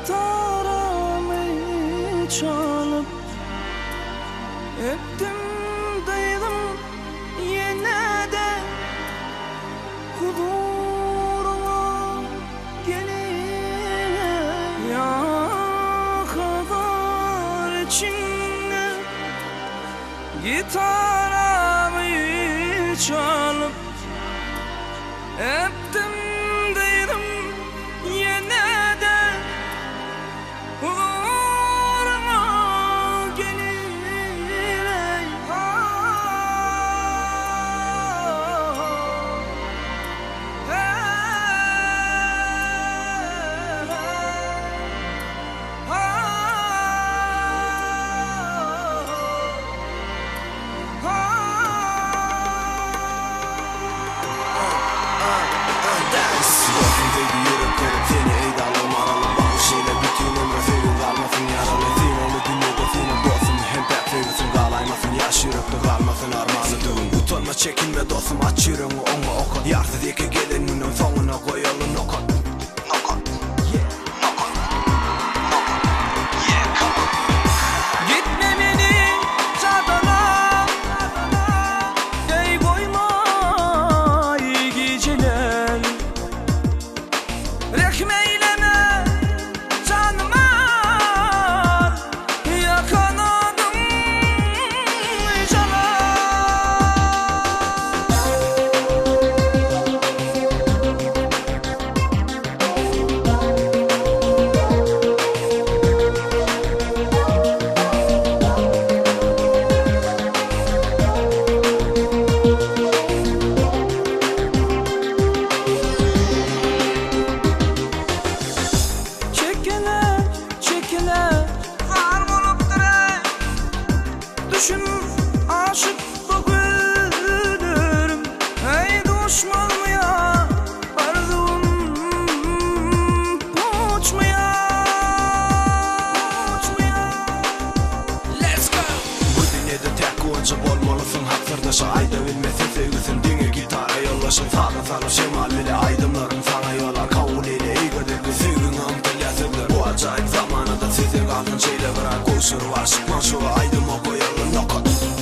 Gitaramy çalyp Öpdüm dyzym ýene-de Huzuryňa geleýin Ýa Hazar içinde Gitaramy çalyp Öpdüm dyzym ýene-de Huzuryňa geleýin Dostum söýdi ýürek berip seni eý daglar maraly Bagyş eýle bütin ömre söýgiň galmasyn ýaraly Synagly dünýede synag dostum hem päk söýgüsiň galaýmasyn Ýaş ýürekde galmasyn armany düwün Utanma çekinme dostum aç ýüregiňi oňa okat Ýarsyz ýeke gelen günüň soňuna goýaly nokat Nokat Yeah Nokat Nokat Yeah come on. Gitme meni çadana Söý goýmaý gijeler Rehm eýleme janyma Ýakan oduň jalar. Çekiler, çekiler Zar bolupdyr eý Düşüm aşyk bu güldürüm Eý duşmanmy ýa arzuwym Puçmy ýa Puçmy ýa Let's go! Bu dünýede täk guwanja bolmalysyň hak syrdaşa Aýda bilmese söýgüsin diňe gitara ýoldaşyň Saza salyp şemal bile aýdymlaryn saňa ýolar Kabul eýle eý gözelgi söýgiňe ymtylýar sözler Bu ajaýyp zamanada size galsyn şeýle bir at Gowşuryp aşyk magşuga aýdyma goýaly nokat.